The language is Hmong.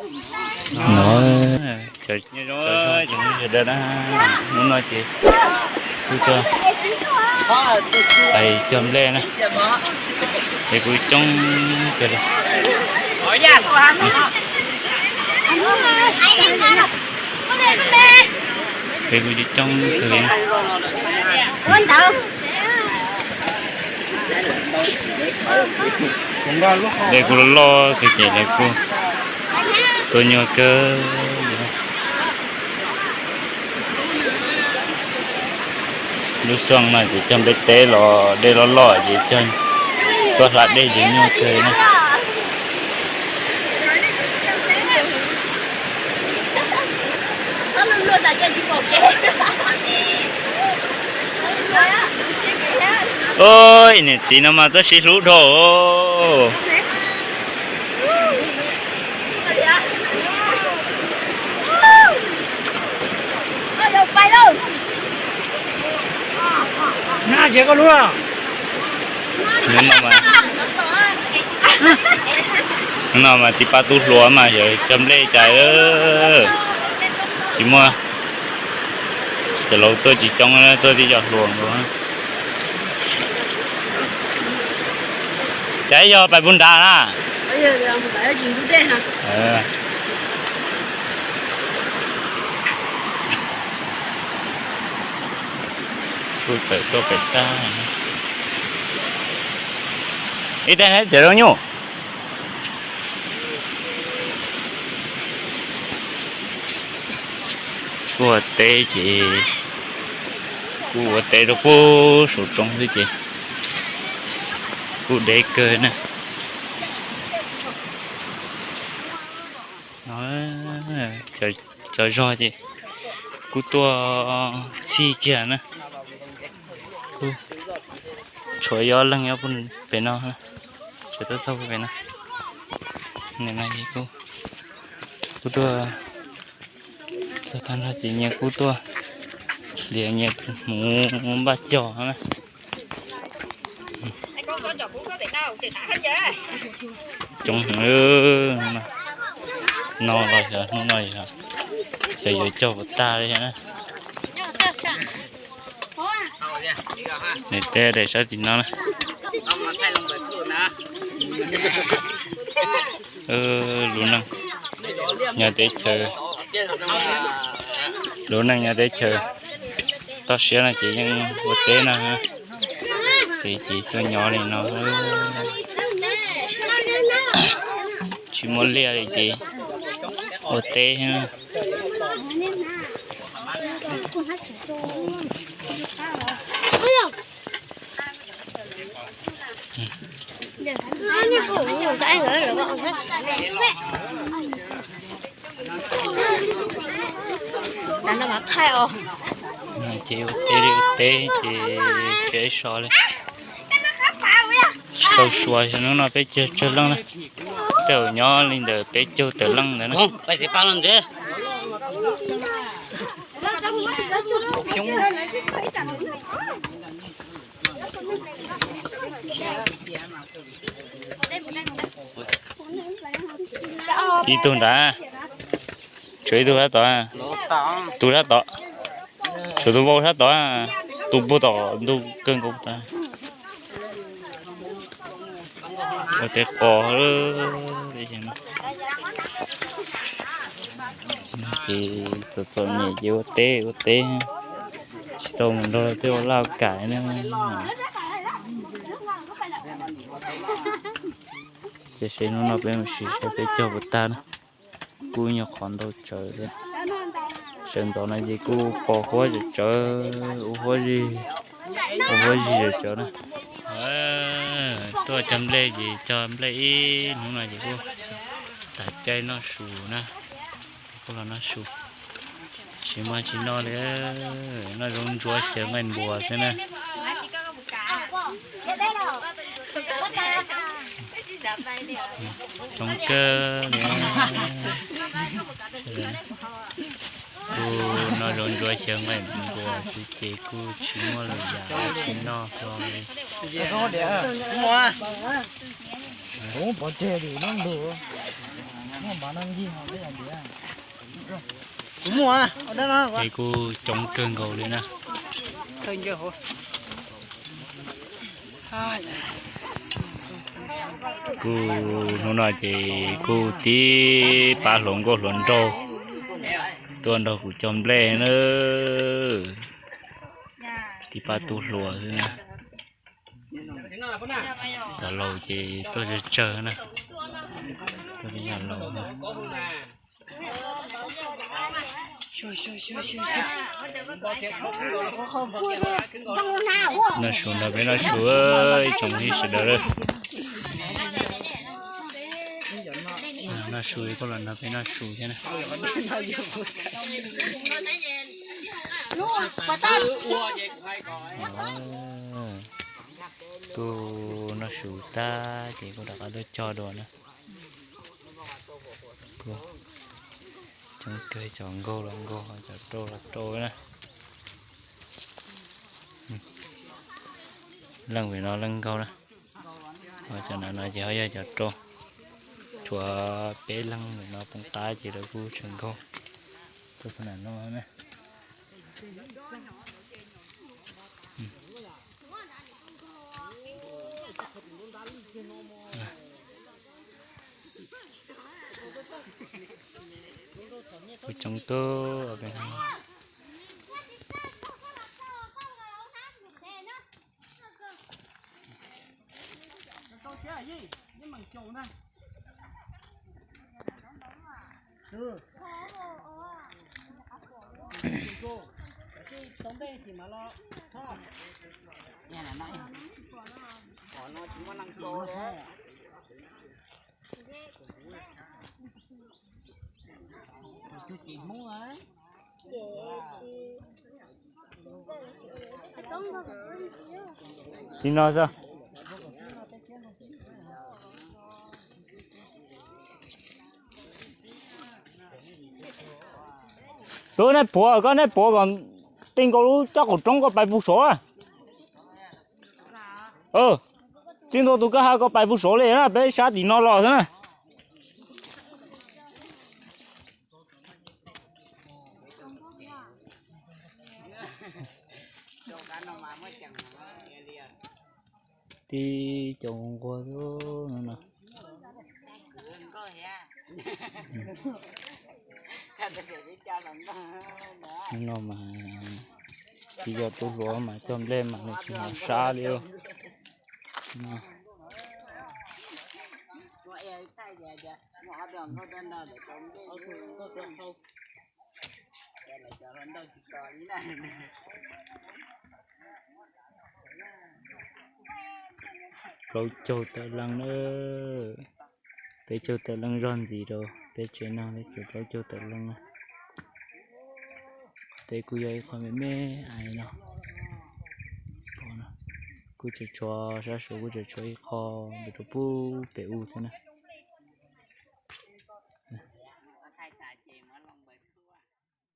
No, cov zoo sawv daws na, hnub no ces kuj tuaj pais cog nplej na, es kuj coob kawg li. Es kuj coob kawg li. Es kuj loj kawg ces lawv kuj tuaj nyuaj kawg. Lub xyoo no ces cog nplej teb los dej loj loj ces cog tuaj hla dej ces nyuaj kawg na. Oj, niam txiv no mas txawj sib hlub dhau. Hnub no mas tib pab tub hluas mas yog cog nplej cas tsis muaj, cov laus tuaj tsis coob, tuaj tib co hluas nkaus. Cas yog pais puag nrad na? Kuj tawm tuaj pem tag. Ib teg neb txiav zoo nyuj. Kuj ua teb ces kuj ua teb rau pem saum roob xwb ces kuj deb kawg na. No, cov zog ces kuj tuaj txhij kiag na. Kuj tshuav ib ob leeg nyob pem no, tshuav tuaj txog pem no. Kuj tuaj txog tag nrho ces nyias kuj tuaj hlias nyias tus hmuv npaj cog na. Coob heev, no los yog hnub no yog xyov yuav cog puas tag li na. Nws teb daim sab tim no na. Lub neej nyob teb chaws, lub neej nyob teb chaws toj siab no ces yeej ua teb no, ces ces tuaj nyob li no, tsis muaj liaj li ces ua teb. Ces ua teb li ua teb ces tsis so li. Tsis tau suav, hnub no peb caug tsawg leej na. Tej zaum nyob li ntawm peb caug tawm leej ntawd na. Ib tug nrad, tshuav ib tug sab tod, tus sab tod, tshuav tus vau sab tod, tus puag tom ntug kawg nkaus tod. Ua teb qos, ces txom txom nyem ces ua teb ua teb, tsis tau mus nrog tej ua laj kam na. Ces seb hnub no peb mus sim saib peb cog puas tag na. Kuj nyuag qhov ntau tsawv thiab. Sawv ntxov no ces kuj pos huab tsawv tsawv, ua huab zig, ua huab zig tsawv tsawv na. Tuaj cog nplej ces cog nplej ib hnub no ces kuj tas caij noj su na. Kuj los noj su, tsis muaj tsis noj li, noj zaub ntsuab xyaw nqaij npua xwb na. Coob kawg li. Kuj noj zaub ntsuab xyaw nqaij npua xwb ces kuj tsis muaj lwm yam tsis noj hlo li. Kuv muaj, es kuj coob kawg nkaus li na. Kuj hnub no ces kuj tib pab hluas nkauj hluas nraug tuaj nrog kuv cog nplej na. Tib pab tub hluas xwb na. Cov laus ces tuaj tsawg tsawg na. Tuaj tib yam laus na. Noj su nrog peb noj su, ib tsoom ib sawv daws. Noj su, koj los nrog peb noj su thiab na. Kuj noj su tag ces kuj rov qab tuaj cog dua na. Kuj coob kawg, cov nkaug los nkaug, cov rau los rau na. Leej pem no leej nkaug na. Ho cov no ces ho yog cov rau. Tshuav peb leeg pem no poob qab ces lawv kuj tseem nkaug. Tuaj pem no na. Kuj coob tuaj pem no. Li no xwb. Tus nej puav, koj nej puav kom tij nkaus lub caj qaum roob koj pais pug saud. Txij ntua tus koj ha koj pais pug saud li na, peb sab tim no los xwb na. Tib co nquag no no mas, tib co tub hluas mas cog nplej mas nws tsis hnov sab li. Plaub caug tawm leej na. Peb caug tawm leej zog ntxiv rau peb tsev neeg li, ces plaub caug tawm leej na. Teb kuj yog ib qho me me ais no. Kuj tseem tshuav sab Suav, kuj tseem tshuav ib qho ntawm rau pub pem u thiab na.